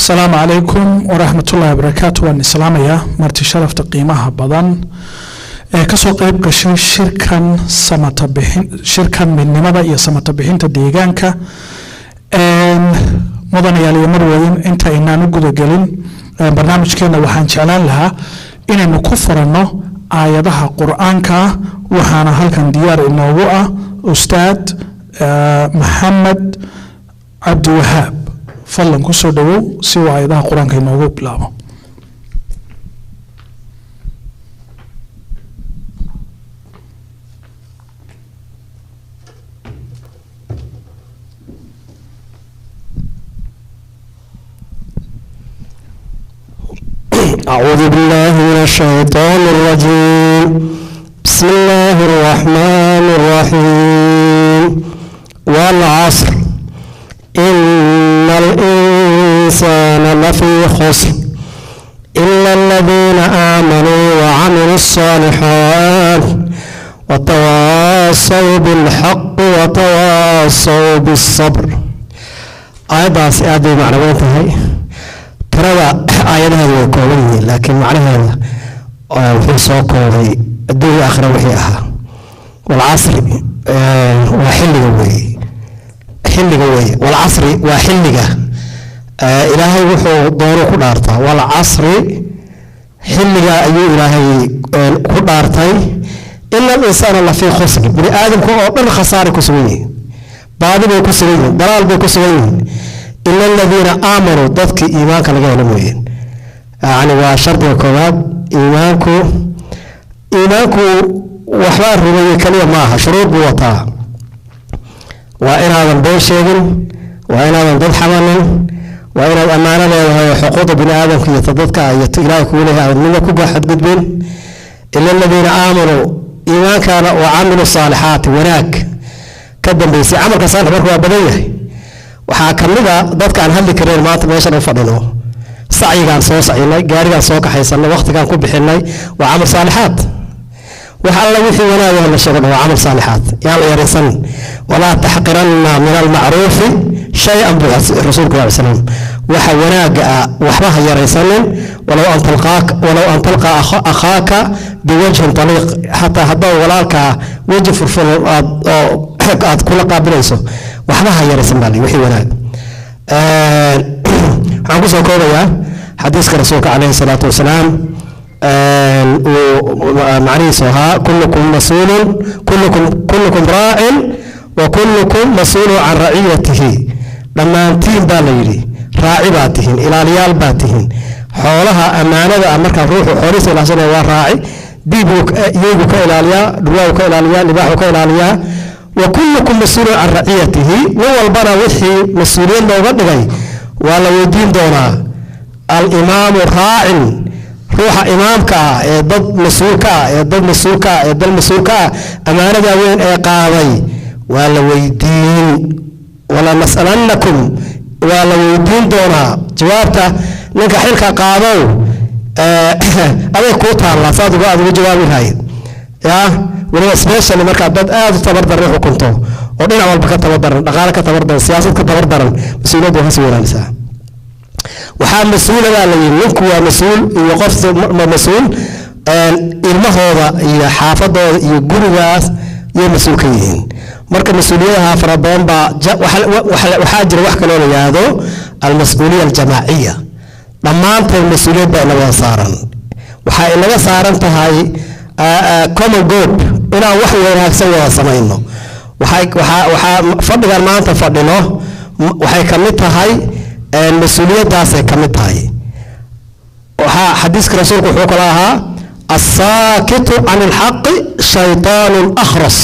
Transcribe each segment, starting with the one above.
Asalaamu calaykum waraxmatullahi wabarakaatu. Waan islaamayaa marti sharafta qiimaha badan ee kasoo qayb gashay shirkan samata bixin, shirkan midnimada iyo samata bixinta deegaanka. Mudanayaal iyo marweyn, inta aynaan u gudagelin barnaamijkeena, waxaan jeclaan lahaa inaynu ku furanno aayadaha Qur-aanka ah. Waxaana halkan diyaar inoogu ah Ustaad Maxamed Cabdiwahaab. Fadlan ku soo dhowow si uu aayadaha Qur-aanka inoogu bilaabo. أعوذ بالله من الشيطان الرجيم. بسم الله الرحمن الرحيم. والعصر، إن الإنسان لفي خسر، إلا الذين آمنوا وعملوا الصالحات وتواصوا بالحق وتواصوا بالصبر. آيات aad bay macno weyn tahay. Tirada aayadaheedu way kooban yihiin, laakiin macnaheeda wuxuu soo koobay adduunya aakhira wixii ahaa. Walcasri waa xilliga weeye, xilliga weeye. Walcasri waa xilliga. Ilaahay wuxuu dooru ku dhaartaa. Walcasri, xilliga ayuu Ilaahay ku dhaartay. Ina alinsaana lafii khusri, bini aadamka oo dhan khasaare ku sugan yihiin, baadi bay ku sugan yihiin, dalaal bay ku sugan yihiin. Ila aladiina aamanuu, dadkii iimaanka laga helo mooyeen. Yani waa shardiga koowaad iimaanku. Iimaanku waxbaa rumeeyey kaliya maaha, shuruud buu wataa. Waa inaadan been sheegin, waa inaadan dad xamanin, waa inaad ammaano leedahay oo xuquuqda bini aadamka iyo dadka iyo Ilaahay kugu leeyahay aadan midna ku xadgudbin. Ila aladiina aamanuu, iimaankana wa camilu saalixaati, wanaag ka dambeysay. Camalka saalix marka waa badan yahay. Waxaa ka mid a dadka aan hadli kareen maanta meeshan u fadhino, sacyigaan soo sacinay, gaarigaan soo kaxaysanay, waqtigaan ku bixinay, waa camal saalixaad. Wax alla wixii wanaagaha la sheego waa camal saalixaad, yaan la yaraysan. Walaa taxqiranna min almacruufi shay-an, buu rasuulku alay slam. Waxa wanaaga ah waxba ha yaraysanin. Walow an talqaa akhaaka biwajhin taliiq, xataa haddaad walaalkaa weji furfuran aad oo aad kula qaabilayso, waxba ha yaraysan baa wixii wanaag. Waxaan kusoo koobayaa xadiiska rasuulka calayhi salaatu wasalaam uu macnihiisu ahaa: kullukum masuulun, kullukum raacin wa kullukum mas-uulun can raciyatihi. Dhammaantiin baa la yidhi raaci baa tihiin, ilaaliyaal baa tihiin xoolaha ammaanada ah. Markaa ruuxu xoolihiisa ilaashanaya waa raaci, diibuu iyagu ka ilaaliyaa, dhurwaagu ka ilaaliyaa, libaaxu ka ilaaliyaa. Wa kullukum mas-uulun can raciyatihi, nin walbana wixii mas-uuliyad looga dhigay waa la weydiin doonaa. Alimaamu raacin, ruuxa imaamka ah ee dad mas-uulka ah ee dad mas-uulka ah ee dal mas-uulka ah, ammaanada weyn ee qaaday waa la weydiin. Wala nas'alannakum, waa la weydiin doonaa. Jawaabta ninka xilka qaadow aday kuu taallaa, saad uga aad uga jawaabi lahayd. Ya weliba specially markaad dad aada u tabardaran xukunto oo dhinac walba ka tabardaran, dhaqaale ka tabardaran, siyaasad ka tabardaran, mas-uuliyadda waa kasii wanaagsaa. Waxaa mas-uula baa la yidhi, ninku waa mas-uul iyo qof mas-uul, ilmahooda iyo xaafadooda iyo gurigaas yay mas-uul ka yihiin. Marka mas-uuliyadaha fara badan baa waxaa jira. Wax kaloo la yidhaahdo almas-uuliya aljamaaciya, dhammaanteen mas-uuliyad baa inaga saaran. Waxaa inaga saaran tahay common good, inaan wax wanaagsan wada samayno. Waxaa fadhigan maanta fadhino waxay ka mid tahay mas-uuliyaddaasay ka mid tahay. Waxaa xadiiska rasuulku wuxuu kala ahaa: assaakitu can ilxaqi shaytaanun akhras.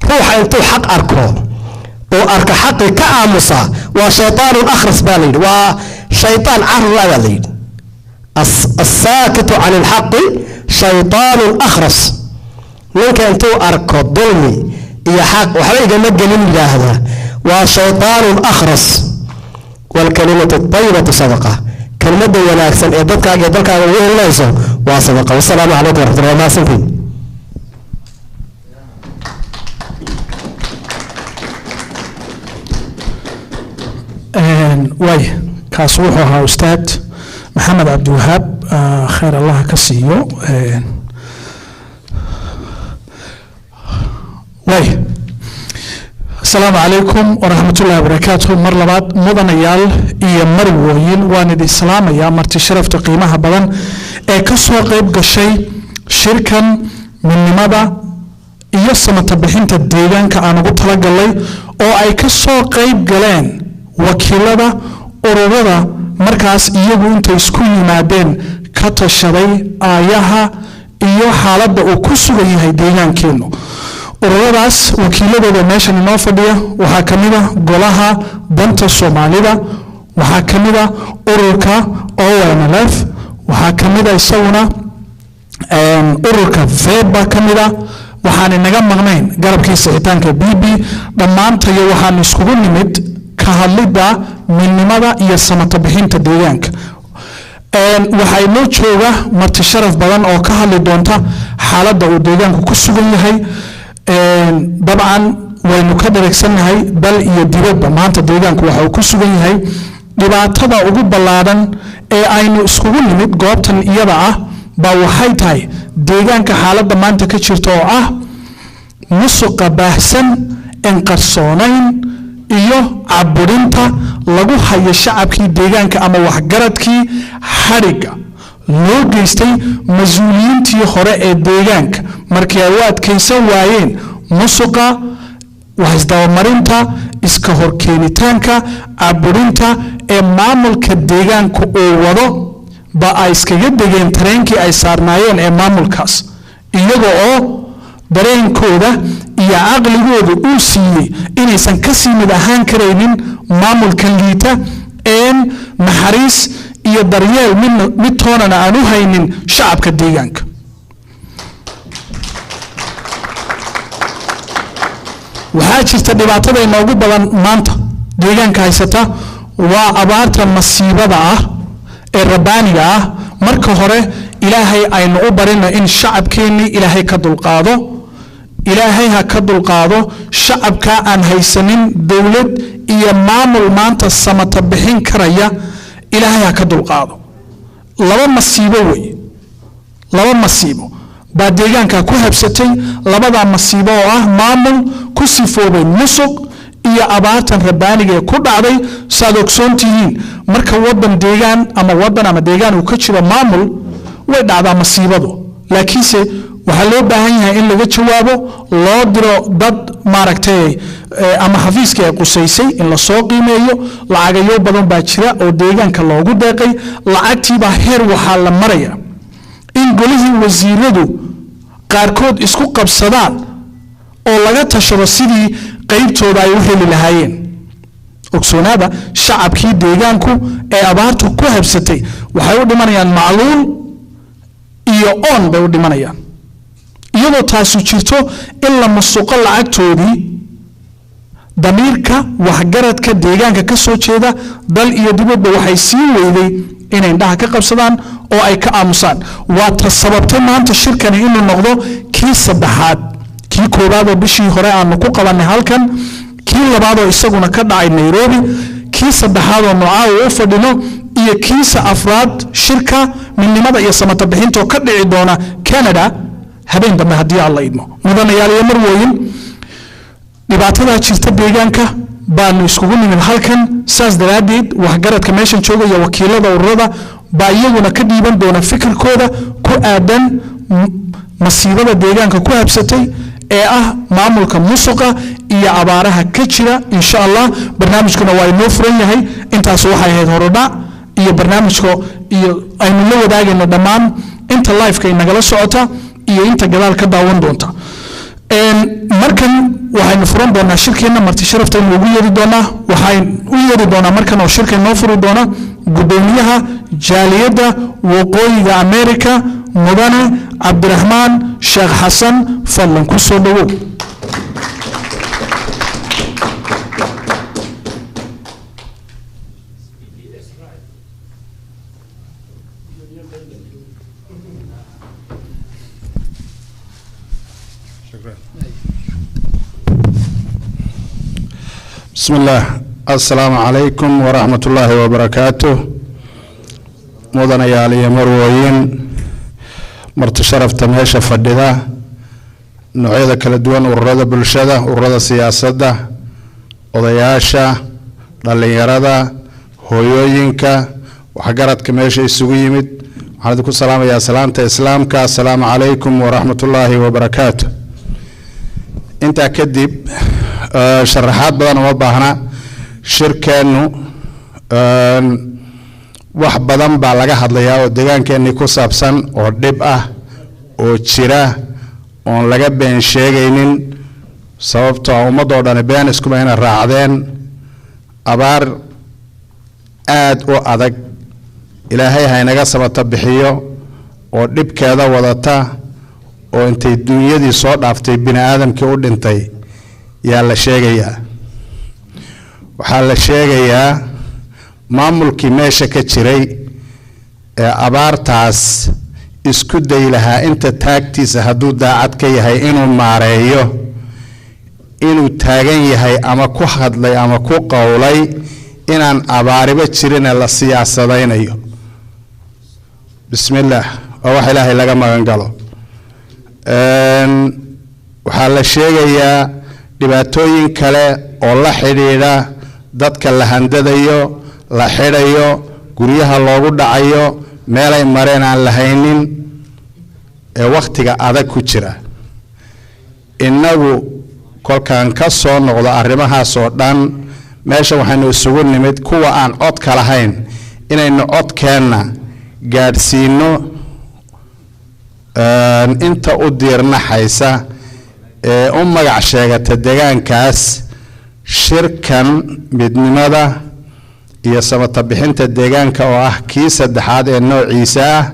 Ruuxa intuu xaq arko oo arka xaqi ka aamusa waa shaytaanun akhras baa la yidhi, waa shaytaan carra baa la yidhi. Assaakitu can ilxaqi shaytaanun akhras, ninka intuu arko dulmi iyo xaq waxba igama gelin yidhaahda waa shaytaanun akhras. Waalkalimatu ayibatu sadaqa, kelmadda wanaagsan ee dadkaaga iyo dalkaaga ugu helinayso waa sadaqa. Wasalaamu calaykum waraxmatullahi mahadsantiin. Waaya. Kaas wuxuu ahaa Ustaad Maxamed Cabdiwahaab, khayr Allah ka siiyo. Way, asalaamu calaykum waraxmatullahi wabarakaatuh. Mar labaad, mudanayaal iyo marwooyin, waan idin salaamayaa, marti sharafta qiimaha badan ee ka soo qayb gashay shirkan midnimada iyo samata bixinta deegaanka aan ugu talagalay, oo ay ka soo qayb galeen wakiilada ururada markaas iyagu intay isku yimaadeen ka tashaday aayaha iyo xaaladda uu ku sugan yahay deegaankeennu. Ururadaas wakiiladooda meeshan inoo fadhiya waxaa ka mid a Golaha Danta Soomaalida, waxaa ka mid a ururka ONLF, waxaa ka mid a isaguna ururka VEB ka mid a, waxaan inaga maqnayn garabkii sixitaanka BB. Dhammaantayo waxaan iskugu nimid ka hadlidda midnimada iyo samata bixinta deegaanka. Waxaa inoo jooga marti sharaf badan oo ka hadli doonta xaaladda uu deegaanku ku sugan yahay. Dabcan waynu ka dharagsannahay dal iyo dibadba maanta deegaanku waxa uu ku sugan yahay. Dhibaatada ugu ballaadhan ee aynu iskugu nimid goobtan iyada ah baa waxay tahay deegaanka xaaladda maanta ka jirta, oo ah musuqa baahsan en qarsoonayn iyo caburinta lagu hayo shacabkii deegaanka ama waxgaradkii, xadhigga loo geystay mas-uuliyiintii hore ee deegaanka markii ay u adkaysan waayeen musuqa, wax isdabamarinta, iska horkeenitaanka, caburinta ee maamulka deegaanka uu wado, ba ay iskaga degeen tareenkii ay saarnaayeen ee maamulkaas, iyaga oo dareenkooda iyo caqligooda uu siiyey inaysan ka sii mid ahaan karaynin maamulka liita een naxariis iyo daryeel midna mid toonana aan u haynin shacabka deegaanka. Waxaa jirta dhibaatada inoogu badan maanta deegaanka haysata waa abaarta masiibada ah ee rabbaaniga ah. Marka hore Ilaahay aynu u barino in shacabkeennii Ilaahay ka dulqaado. Ilaahay ha ka dulqaado shacabka aan haysanin dowlad iyo maamul maanta samata bixin karaya. Ilaahay ha ka dulqaado. Laba masiibo wey, laba masiibo baa deegaanka ku habsatay. Labadaa masiibo oo ah maamul ku sifoobay musuq iyo abaartan rabbaaniga ee ku dhacday. Saad ogsoon tihiin, marka wadan deegaan ama wadan ama deegaan uu ka jiro maamul, way dhacdaa masiibadu, laakiinse waxaa loo baahan yahay in laga jawaabo, loo diro dad maaragtay ama xafiiska ay qusaysay in lasoo qiimeeyo. Lacagayo badan baa jira oo deegaanka loogu deeqay. Lacagtiibaa heer waxaa la maraya in golihii wasiiradu qaarkood isku qabsadaan oo laga tashado sidii qaybtooda ay u heli lahaayeen. Ogsoonaada, shacabkii deegaanku ee abaartu ku habsatay waxay u dhimanayaan macluul iyo oon bay u dhimanayaan. Iyadoo taasu jirto in la masuqo lacagtoodii, damiirka waxgaradka deegaanka ka soo jeeda dal iyo dibadba waxay sii weyday inay indhaha ka qabsadaan oo ay ka aamusaan. Waa ta sababtay maanta shirkani inuu noqdo kii saddexaad: kii koowaad oo bishii hore aanu ku qabannay halkan, kii labaad oo isaguna ka dhacay Nairobi, kii saddexaad oo nocaawa u fadhino, iyo kiisa afraad, shirka midnimada iyo samata bixinta oo ka dhici doona Canada habeen dambe haddii Alla idmo. Mudanayaal iyo marwooyin, dhibaatadaa jirta deegaanka baanu iskugu nimid halkan. Saas daraaddeed waxgaradka meeshan jooga iyo wakiilada ururada baa iyaguna ka dhiiban doona fikirkooda ku aadan masiibada deegaanka ku habsatay ee ah maamulka musuqa iyo abaaraha ka jira. Insha Allah barnaamijkuna waa inoo furan yahay. Intaas waxay ahayd horudhac iyo barnaamijka iyo aynu la wadaagayno dhammaan inta liveka inagala socota iyo inta gadaal ka daawan doonta. Markan waxaynu furan doonaa shirkeenna. Marti sharaftaynu ugu yeeri doonaa, waxayn u yeeri doonaa markan oo shirka inoo furi doona guddoomiyaha Jaaliyadda Waqooyiga America, Mudane Cabdiraxmaan Sheekh Xasan. Fadlan ku soo dhowow. بسم الله. Assalaamu calaykum waraxmat ullaahi wabarakaatuh. Mudanayaal iyo marwooyin, marti sharafta meesha fadhida, noocyada kala duwan, ururada bulshada, ururada siyaasadda, odayaasha, dhallinyarada, hooyooyinka, waxgaradka meesha isugu yimid, waxaan idinku salaamayaa salaanta Islaamka: assalaamu calaykum waraxmat ullaahi wabarakaatu. Intaa kadib, sharaxaad badan uma baahna shirkeennu. Wax badan baa laga hadlayaa oo deegaankeenii ku saabsan oo dhib ah oo jira oon laga been sheegaynin, sababtoo ah ummadoo dhani been iskuma ina raacdeen. Abaar aad u adag, Ilaahay ha inaga sabata bixiyo, oo dhibkeeda wadata oo intay duunyadii soo dhaaftay bini aadamkii u dhintay yaa la sheegayaa. Waxaa la sheegayaa maamulkii meesha ka jiray ee abaartaas isku day lahaa inta taagtiisa, hadduu daacad ka yahay inuu maareeyo, inuu taagan yahay ama ku hadlay ama ku qowlay inaan abaariba jirine la siyaasadaynayo. Bismillaah, waa wax Ilaahay laga magan galo. Waxaa la sheegayaa dhibaatooyin kale oo la xidhiidha dadka la handadayo, la xidhayo, guryaha loogu dhacayo, meelay mareen aan lahaynin ee wakhtiga adag ku jira. Innagu kolkaan ka soo noqdo arrimahaas oo dhan, meesha waxaynu isugu nimid kuwa aan codka lahayn inaynu codkeenna gaadhsiino inta u diirnaxaysa ee u magac sheegata deegaankaas. Shirkan midnimada iyo samata bixinta deegaanka oo ah kii saddexaad ee noociisa ah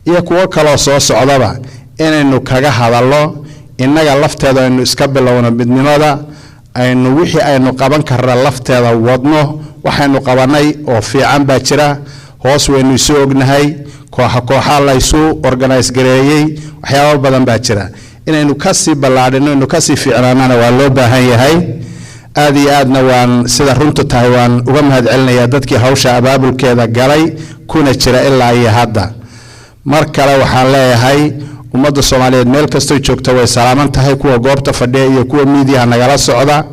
iyo kuwo kaloo soo socdaba inaynu kaga hadallo, innaga lafteeda aynu iska bilowno midnimada, aynu wixii aynu qaban karna lafteeda wadno. Waxaynu qabanay oo fiican baa jira, hoos waynu isu ognahay, kooxa kooxaa laysu organise gareeyey, waxyaabo badan baa jira. Inaynu kasii ballaadhino, aynu kasii fiicnaanana waa loo baahan yahay. Aad iyo aadna waan, sida runtu tahay, waan uga mahad celinayaa dadkii hawsha abaabulkeeda galay kuna jira ilaa iyo hadda. Mar kale waxaan leeyahay ummadda Soomaaliyeed meel kastoy joogta way salaaman tahay, kuwa goobta fadhiya iyo kuwa miidiyaha nagala socda.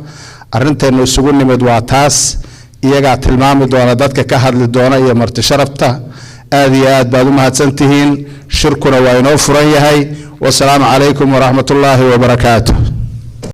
Arrintaynu isugu nimid waa taas, iyagaa tilmaami doona dadka ka hadli doona iyo marti sharafta. Aad iyo aad baad u mahadsan tihiin. Shirkuna waa inoo furan yahay. Wasalaamu calaykum waraxmatullaahi wabarakaatu.